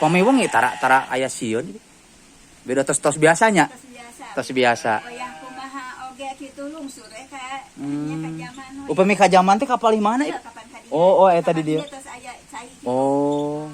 Pami wengi tara tara aya sieun. Beda tos-tos biasanya. Tos biasa. Tos biasa. Wayah kumaha oge kitu lungsur we ka nya ka zaman we. Upami ka zaman teh ka palih mana, Ibu? Kapan ka dieu. Oh, eta di Kapan dieu. dieu tos aya cai kitu. Oh.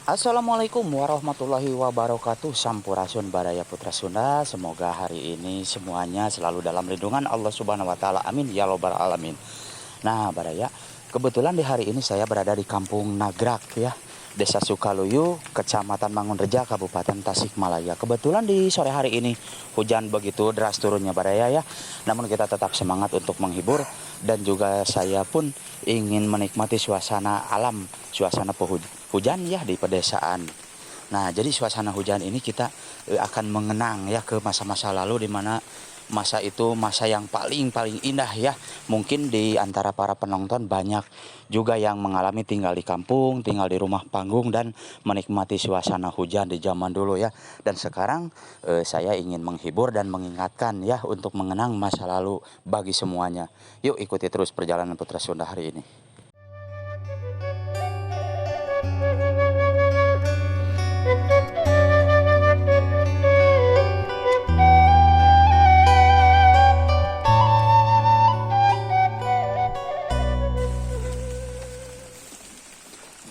Assalamualaikum warahmatullahi wabarakatuh. Sampurasun Baraya Putra Sunda. Semoga hari ini semuanya selalu dalam lindungan Allah Subhanahu wa taala. Amin ya robbal alamin. Nah, Baraya, kebetulan di hari ini saya berada di Kampung Nagrak ya, Desa Sukaluyu, Kecamatan Mangunreja, Kabupaten Tasikmalaya. Kebetulan di sore hari ini hujan begitu deras turunnya, Baraya ya. Namun kita tetap semangat untuk menghibur dan juga saya pun ingin menikmati suasana alam, suasana hujan ya di pedesaan. Nah, jadi suasana hujan ini kita akan mengenang ya ke masa-masa lalu, di mana masa itu masa yang paling-paling indah ya. Mungkin di antara para penonton banyak juga yang mengalami tinggal di kampung, tinggal di rumah panggung dan menikmati suasana hujan di zaman dulu ya. Dan sekarang saya ingin menghibur dan mengingatkan ya untuk mengenang masa lalu bagi semuanya. Yuk, ikuti terus perjalanan Putra Sunda hari ini.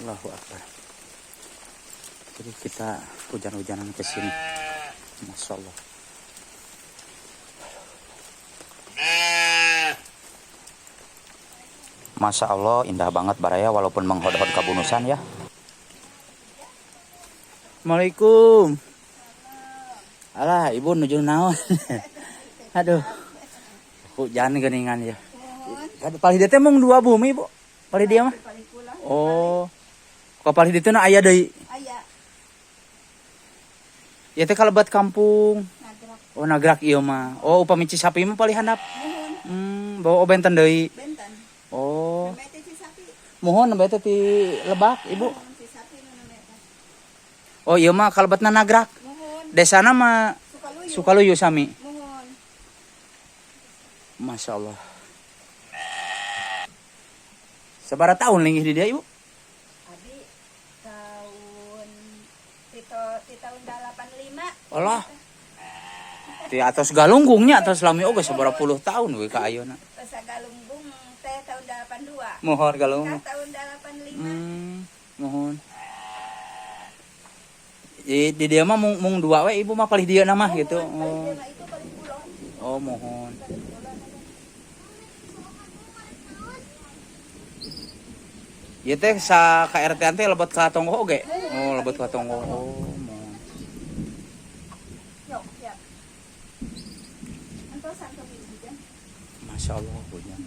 Allahu Akbar. Jadi kita hujan-hujanan ke sini. Masya Allah. Masya Allah, indah banget Baraya, walaupun menghodhod kabunusan ya. Assalamualaikum. Alah, Ibu nuju naon? Aduh. Hujan geningan ya. Aduh, palih dieu teh mung dua bumi, Bu. Palih dieu mah. Palih kulon. Oh. Kok palih ditu na aya deui? Aya. Ya teh kalebet kampung. Nagrak. Oh, Nagrak ieu mah. Oh, upami Cisapi mah palih handap. Muhun. Bawa oh, benten deui. Benten. Oh. Nembe teh Cisapi. Muhun, nembe teh ti Lebak, Ibu. Muhun, Cisapi nu nembe teh. Oh, ieu mah kalebetna Nagrak. Muhun. Desana mah Sukaluyu. Sukaluyu sami. Muhun. Masya Allah. Sabaraha tahun linggih di dieu, Ibu? Abi tahun ti tahun 85. Allah. Ti atos galunggungnya, atos lami oge, sabaraha puluh tahun we ka ayeuna. Tos galunggung teh tahun 82. Muhun galunggung. Ka tahun 85. Muhun. Di dieu mah mung dua we Ibu mah, palih dieu mah gitu. Muhun, palih Oh. dieu mah itu palih kulon. Oh, muhun. Palih kulon. Ieu teh sa KRT teh lebet ka tonggoh oge. Oh, lebet ka tonggoh. Oh, muhun. Yok, siap. Antosan ke hujan. Masya Allah hujan.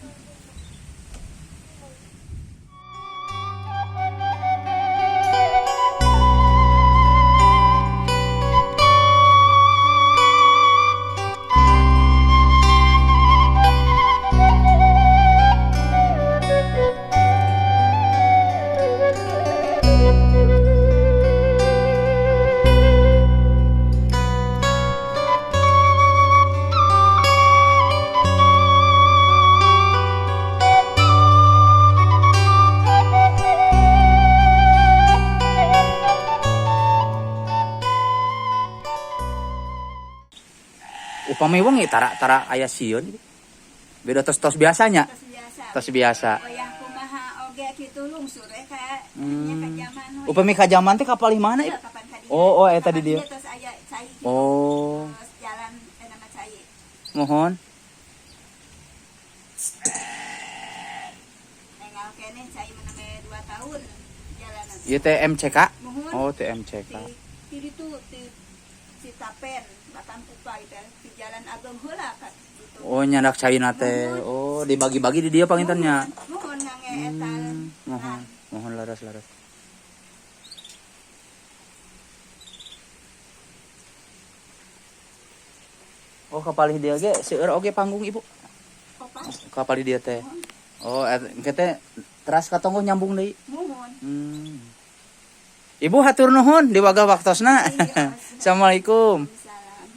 Upami wengi tara tara aya sieun. Beda tos-tos biasanya. Tos biasa. Tos biasa. Wayah kumaha oge kitu lungsur we ka nya ka zaman we. Upami ka zaman teh ka palih mana, Ibu? Kapan ka dieu. Oh, eta di Kapan dieu. dieu tos aya cai kitu. Oh. Tos jalan nama cai. Muhun. Enggal keneh cai mah nembe 2 tahun. Daun jalanan. Ieu teh MCK. Muhun. Oh, teh MCK. Ti ditu ti Citapen Batang Kupai teh di Jalan Ageng heula ka ditu. Oh, nyandak caina teh. Oh, dibagi-bagi di dia panginten nya. Muhun ngange eta. Muhun. Muhun laras-laras. Oh, kapalih dia ge seueur oge panggung Ibu. Opat. Kapalih dia teh. Oh, engke teh teras ka tonggoh nyambung deui. Muhun. Ibu hatur nuhun diwaga waktosna. Iya. Assalamualaikum. Salam.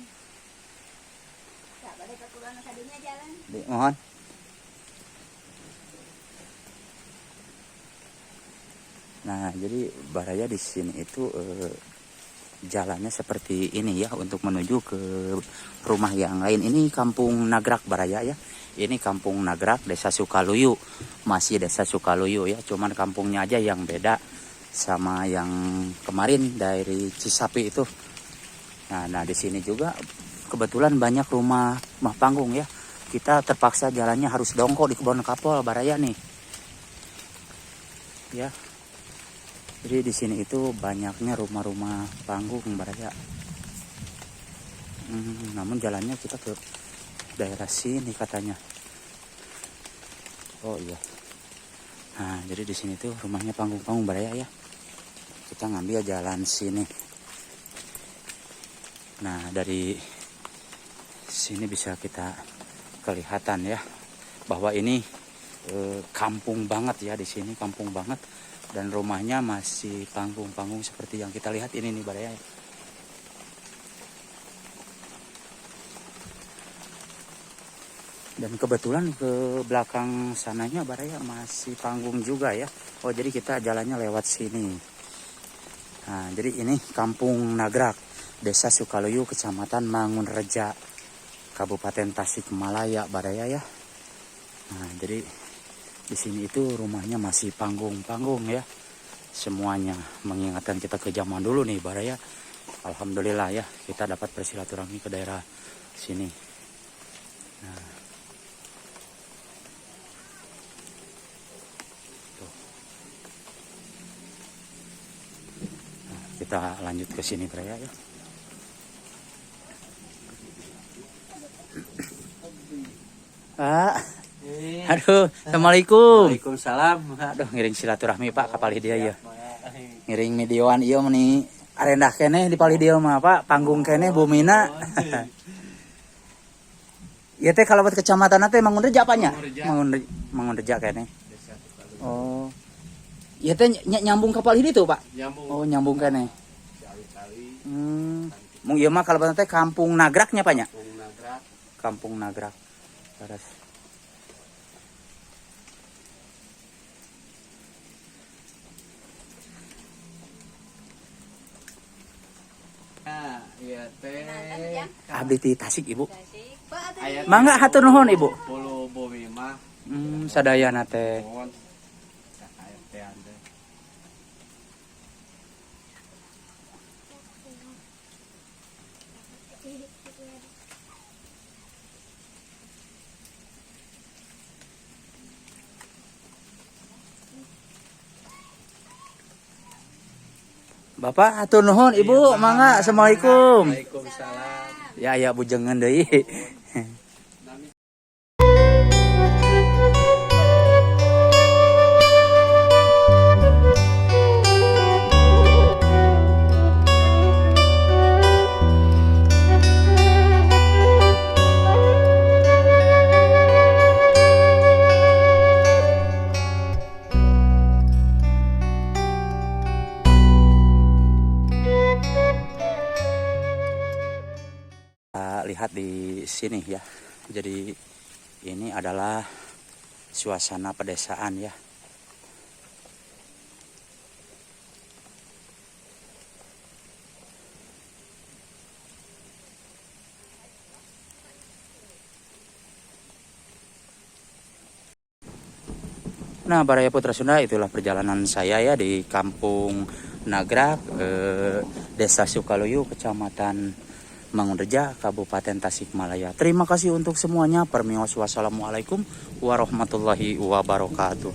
Tak balik ke kulon kadinya jalan. Mohon. Nah, jadi baraya di sini itu jalannya seperti ini ya untuk menuju ke rumah yang lain. Ini Kampung Nagrak baraya ya. Ini Kampung Nagrak, Desa Sukaluyu. Masih Desa Sukaluyu ya, cuman kampungnya aja yang beda sama yang kemarin dari Cisapi itu. Nah, di sini juga kebetulan banyak rumah rumah panggung ya. Kita terpaksa jalannya harus dongkok di Kebon Kapol baraya nih. Ya. Jadi di sini itu banyaknya rumah-rumah panggung baraya. Namun jalannya kita ke daerah sini katanya. Oh iya. Nah, jadi di sini tuh rumahnya panggung-panggung baraya ya. Kita ngambil jalan sini. Nah, dari sini bisa kita kelihatan ya bahwa ini kampung banget ya, di sini kampung banget dan rumahnya masih panggung-panggung seperti yang kita lihat ini nih baraya. Dan kebetulan ke belakang sananya baraya masih panggung juga ya. Oh, jadi kita jalannya lewat sini. Nah, jadi ini Kampung Nagrak, Desa Sukaluyu, Kecamatan Mangunreja, Kabupaten Tasikmalaya baraya ya. Nah, jadi di sini itu rumahnya masih panggung-panggung ya. Semuanya mengingatkan kita ke zaman dulu nih baraya. Alhamdulillah ya, kita dapat bersilaturahmi ke daerah sini. Nah. Tuh. Nah, kita lanjut ke sini baraya ya. Pak. Aduh, assalamualaikum. Waalaikumsalam. Aduh, ngiring silaturahmi Pak kapalih dia ya. Ngiring videoan ieu meni arendah keneh di palih dieu mah Pak, panggung keneh bumina. Ieu teh kalebet kecamatan teh Mangunreja apa nya? Mangunreja, Mangunreja keneh. Oh. Ieu teh nyambung ka palih ditu Pak? Nyambung. Oh, nyambung keneh. Mung ieu mah kalebet teh Kampung Nagraknya Pak nya? Kampung Nagrak. Kampung Nagrak. Terus. Nah, iya teh. Abdi ti Tasik Ibu. Aya Mangga hatur nuhun Ibu. Puluh bumi mah. Sadayana teh. Mohon. KKRT-an teh. Bapak hatur nuhun Ibu, mangga assalamualaikum. Waalaikumsalam. Ya ya bujengan deui. Nami Kita lihat di sini ya. Jadi ini adalah suasana pedesaan ya. Nah, Baraya Putra Sunda, itulah perjalanan saya ya di Kampung Nagrak, Desa Sukaluyu, Kecamatan Mangunreja, Kabupaten Tasikmalaya. Terima kasih untuk semuanya. Permios, wassalamualaikum warahmatullahi wabarakatuh.